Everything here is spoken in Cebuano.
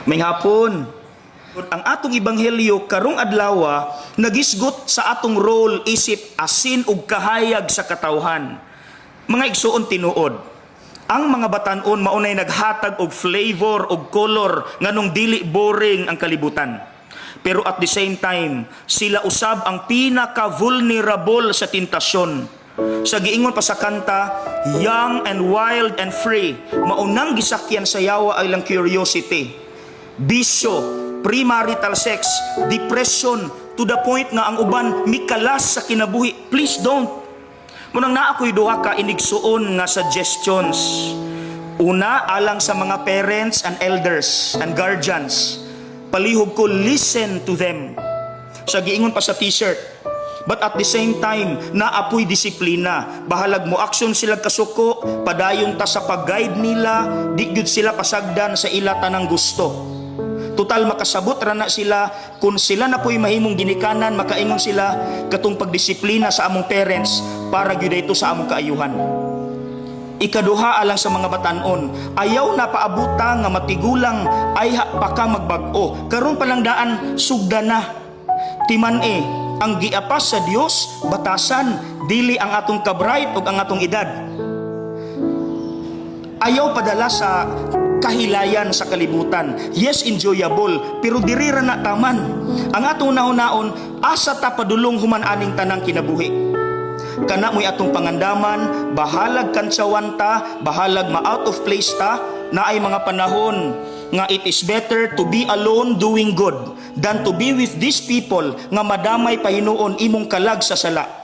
Maayong hapon. Ang atong ebanghelyo karong adlaw nagisgot sa atong role isip asin ug kahayag sa katawhan. Mga igsuon, tinuod. Ang mga batan-on maunay naghatag og flavor og color nganong dili boring ang kalibutan. Pero at the same time, sila usab ang pinaka-vulnerable sa tentasyon. Sa giingon pa sa kanta, "Young and wild and free," maunang gisakyan sa yawa ay lang curiosity, bisyo, premarital sex, depression, to the point nga ang uban mikalas sa kinabuhi. Please don't. Munang naa ko'y duha ka inigsuon nga suggestions. Una, alang sa mga parents and elders and guardians. Palihog ko, listen to them. Sa giingon pa sa T-shirt. But at the same time, naa poy disiplina. Bahalag mo aksyon sila kasuko, padayon ta sa pag-guide nila, di gyud sila pasagdan sa ila tanang gusto. Total makasabot ra na sila. Kung sila na po'y mahimong ginikanan, makaingon sila katong pagdisiplina sa among parents para gyud ito sa among kaayuhan. Ikaduha, alang sa mga batanon, ayaw na paabuta nga matigulang ay pa ka magbag-o. Karon pa lang daan, sugda na. Timan eh, ang giapas sa Dios batasan, dili ang atong kabright o ang atong edad. Ayaw padala sa kahilayan sa kalibutan. Yes, enjoyable, pero diri ra na taman. Ang atong nahunaon, asa ta padulong human aning tanang kinabuhi? Kana mo'y atong pangandaman, bahalag kantsawan ta, bahalag ma-out of place ta, naay mga panahon nga it is better to be alone doing good than to be with these people nga madamay pahinuon imong kalag sa sala.